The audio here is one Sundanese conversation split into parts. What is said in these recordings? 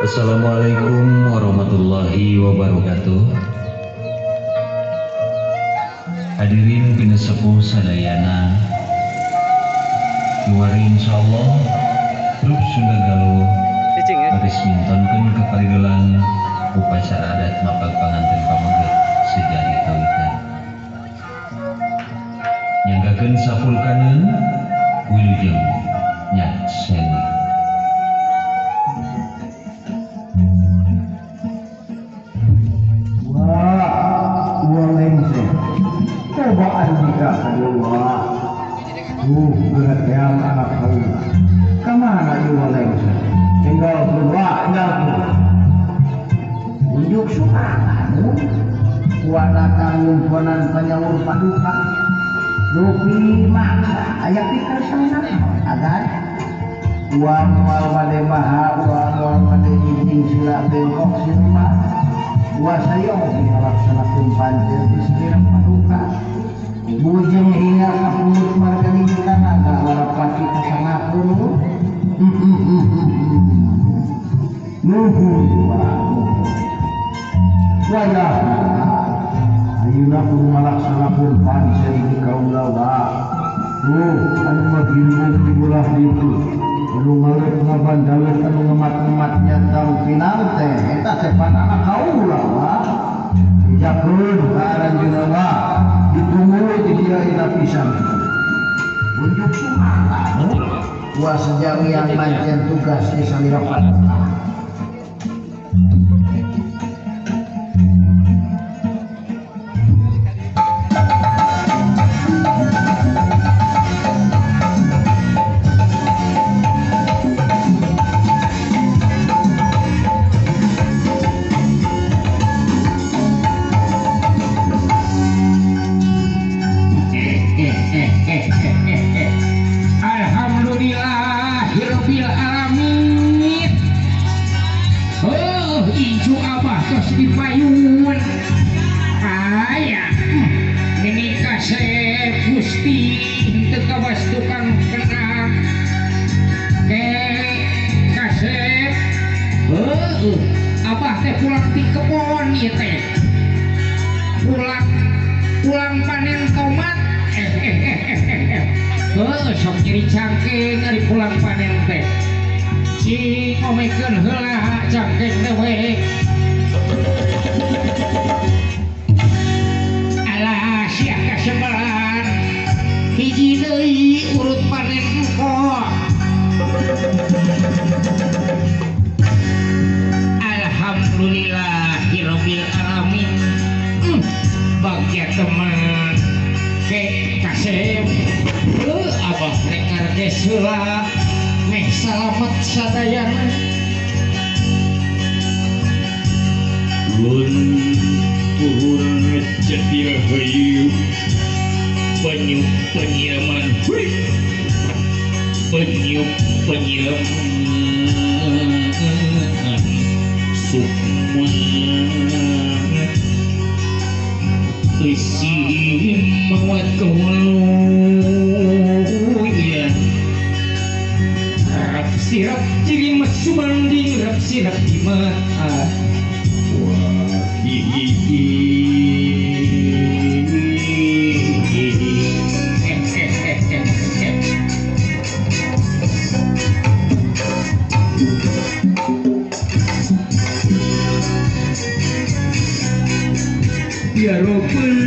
Assalamualaikum warahmatullahi wabarakatuh. Hadirin pinesepuh sadayana, kiwari insyaallah grup Sunda Galuh baris mintonkeun keparigelan upacara adat mapag panganten pameget sejari kawitan. Nyanggakeun sapulkaneun wilujeng nyakseni. Unjuk sumangan kuanatan ngumponan panyawur paduka dupi maksa aya pikersana agar uang moal bade maha uang moal bade jijing sila bengkok sirma wasayong ngalaksanakeun pancen di salira paduka bujeng hingga ka pungut margani kana warapati kasangapun nuhun wayah ayeuna kudu ngalaksanakeun pancen di kaula wa anu magimbung di belah ditu anu ngalep ngabandaleut anu ngemat-ngemat nyatang final teh eta teh pan anak kaula wa dijakeun ka aranjeunna wa ditunggu di dieu eta pisan unjuk sumangga wa sejami yang mancen tugas di salira paduka. Alhamdulillahirabbil alamin. Oh, incu abah tos dipayun. Aya, ini kasep Gusti teu kawas tukang kenang. Ke kasep. Heuh, abah teh pulang ti kebon ieu teh. Pulang panen tomat. Heuh, sok nyeri cangkeng ari pulang panen teh. Cing omekeun heula cangkeng teh we. Alah sia kasebelan. Hiji deui urut panen engko. Alhamdulillahirabbil alamin. Bagja teman ke kasep. Abah rek ngarges heula meh salamet sadayana. Luntur cetil hayu penyup penyiraman penyup penyiraman sukma isi mawat keuluyan rap sirap ciri mesumanding rap sirap di mata wah hi ya Rabbal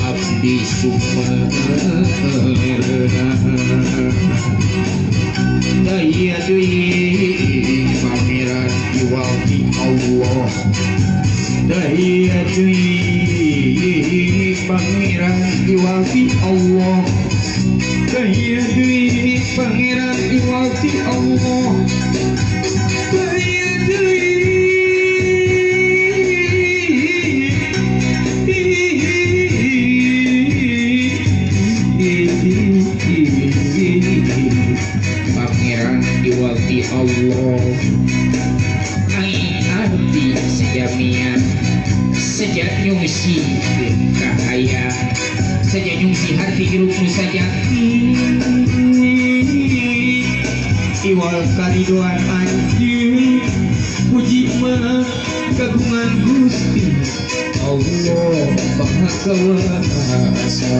Abdi Sumarna Daya deui pangeran iwal ti Allah Daya deui pangeran iwal ti Allah Daya deui pangeran iwal ti Allah Daya deui Allah ai abdi sejamia sejak nyungsi kahaya sejak nyungsi hati hirup nu sajati iwal karidoan anjeun puji mah kagungan Gusti Allah Maha Kuasa.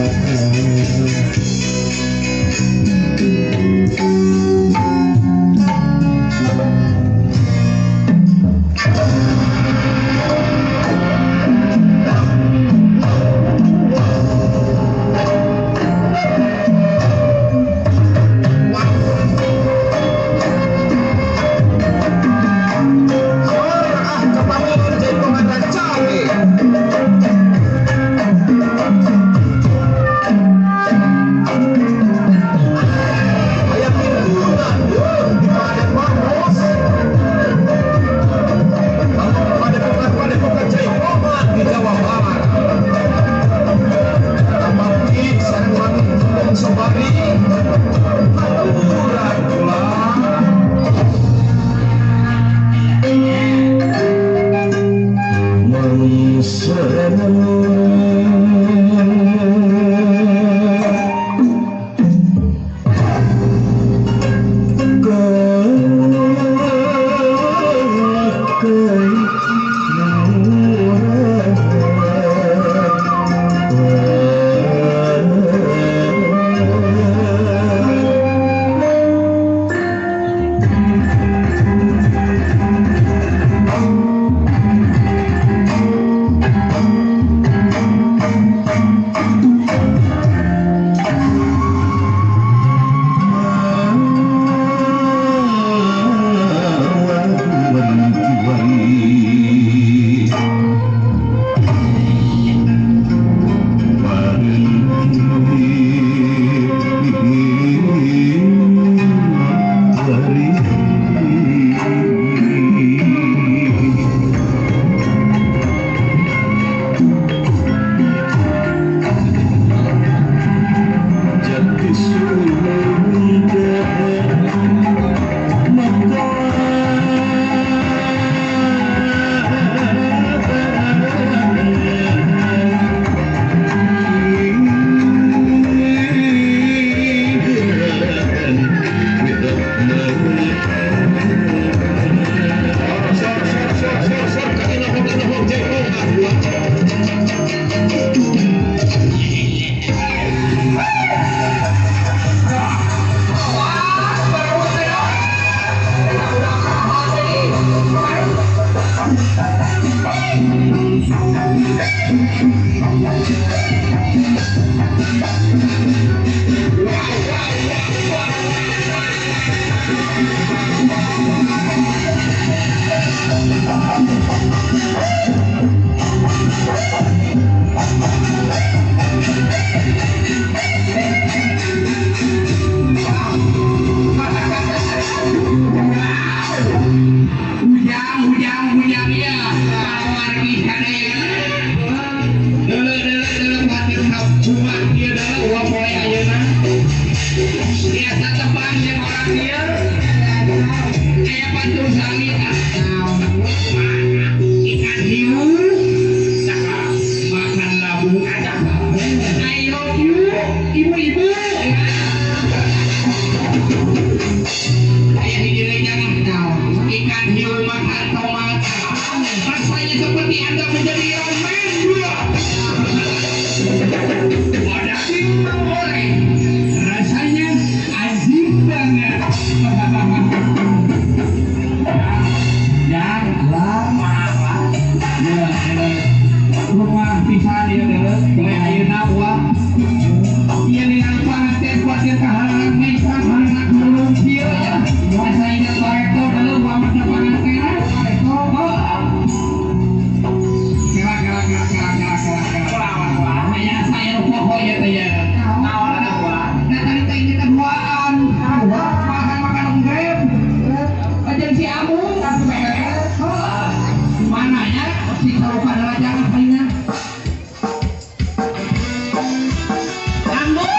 Ambu!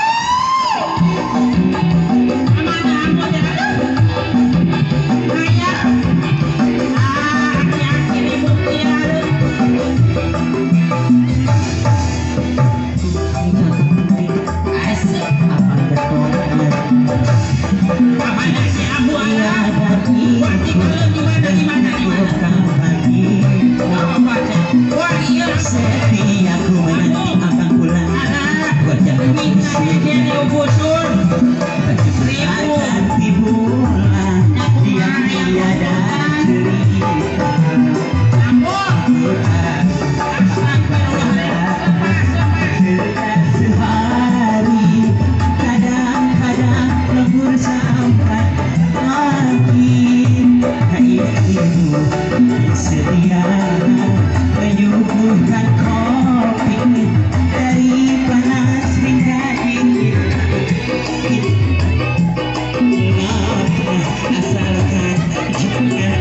Sehari kadang-kadang lembur sampai pagi. Istrimu setia menyuguhkan kopi dari panas hingga dingin. Asalkan jangan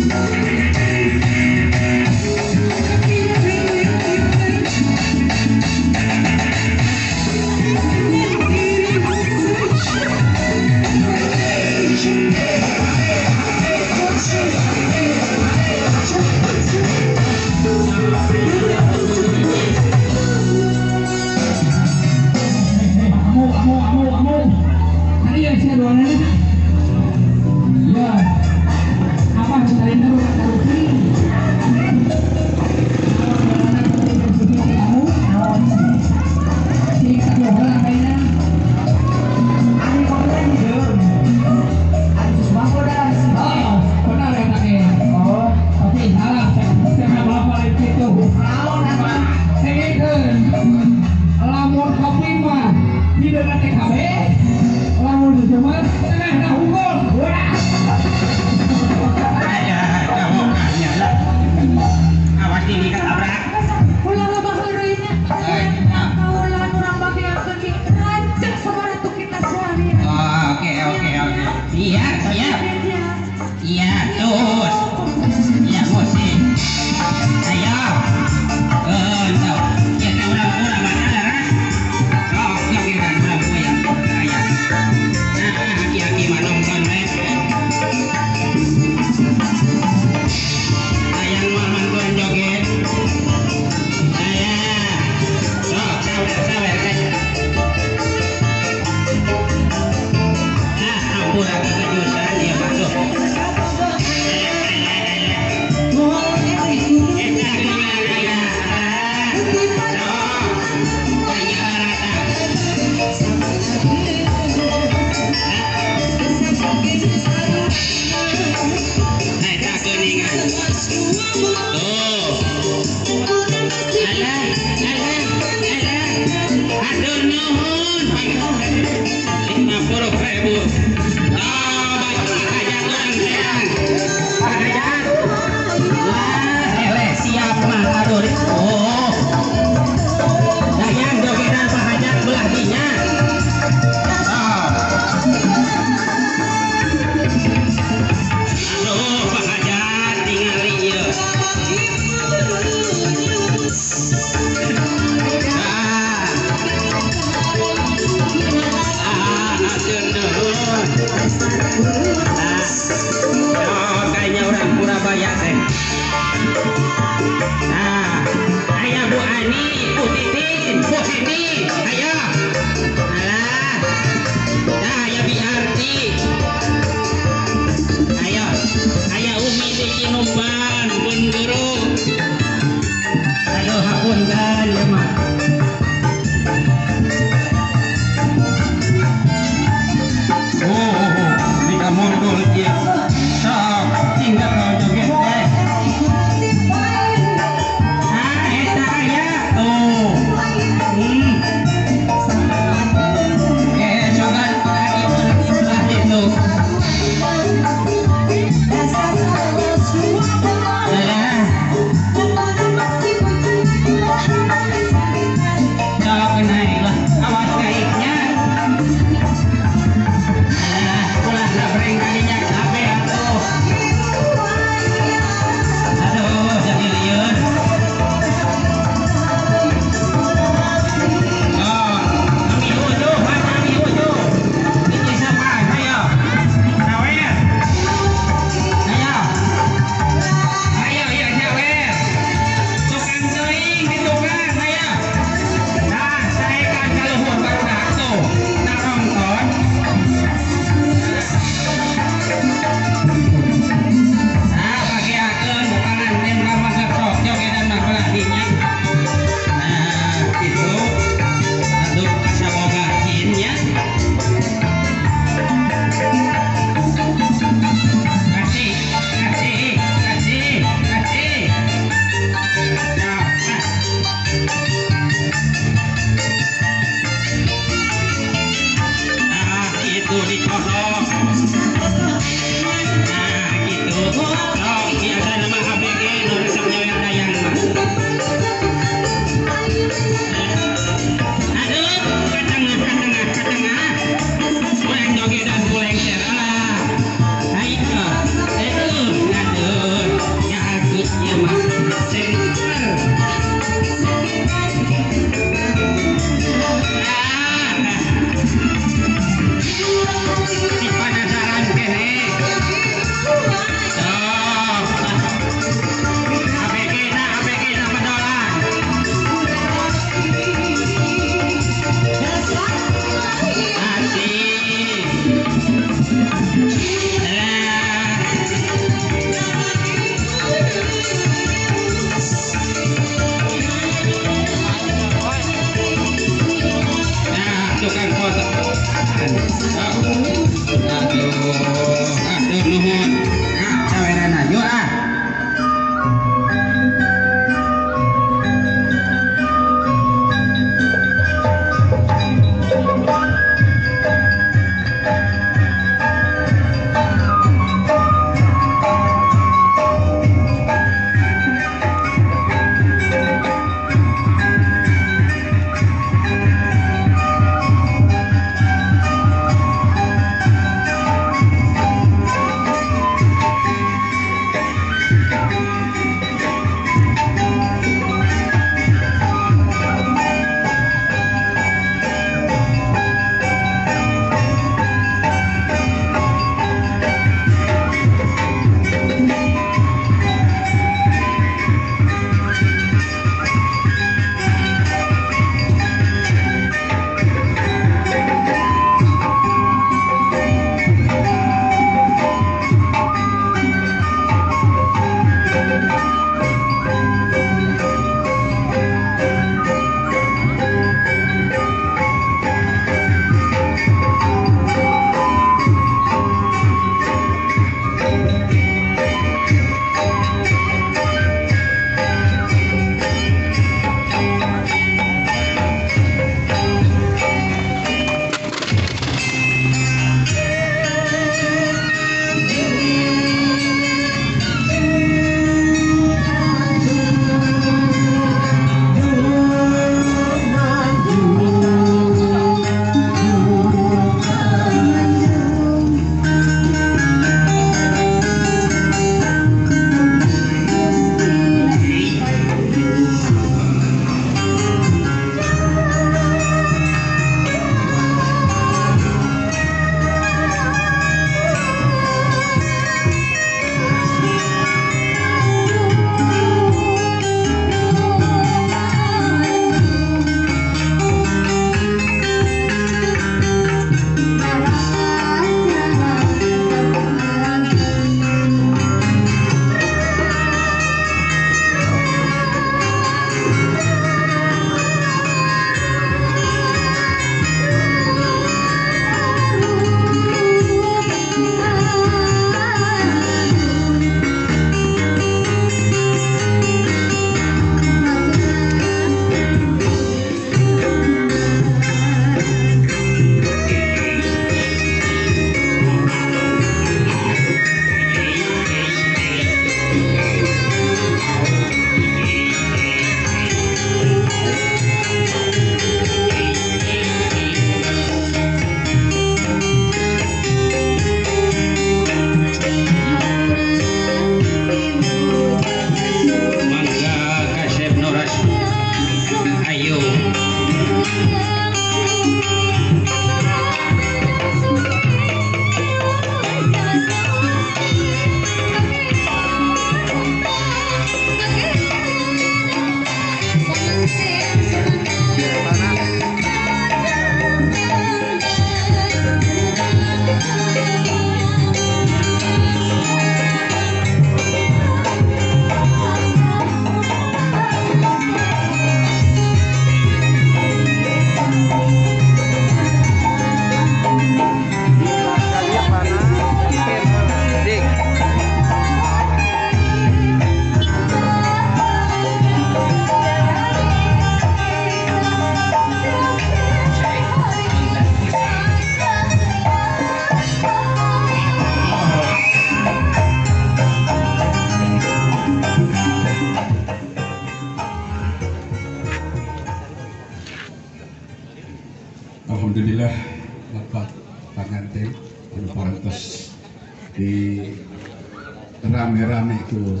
Rame-rame ku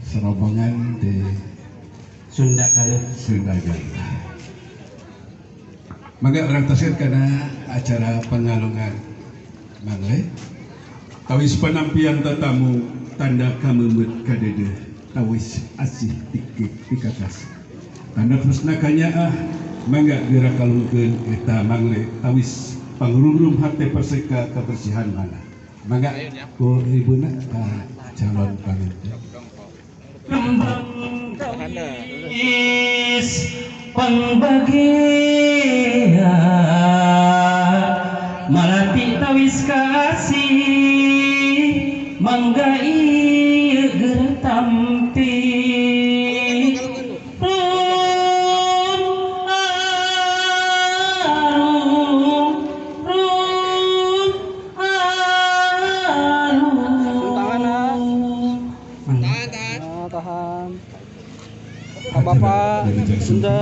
serombongan di Sunda Galuh. Sunda Galuh. Mangga urang tasir kana acara pengalungan mangle. Tawis penampian tetamu tanda kameumeut kadeudeuh tawis asih tikik pikakas. Tanda terusna kanyaah mangga geura kalungkeun eta mangle tawis pangrungrum hate perseka kebersihan mana. Mangga ku ibuna ka calon panganten. Kembang tawis pangbagia malati tawis kasih mangga ieu geura tampi run arum run arum. Tahan, tahan. Bapak, Sunda.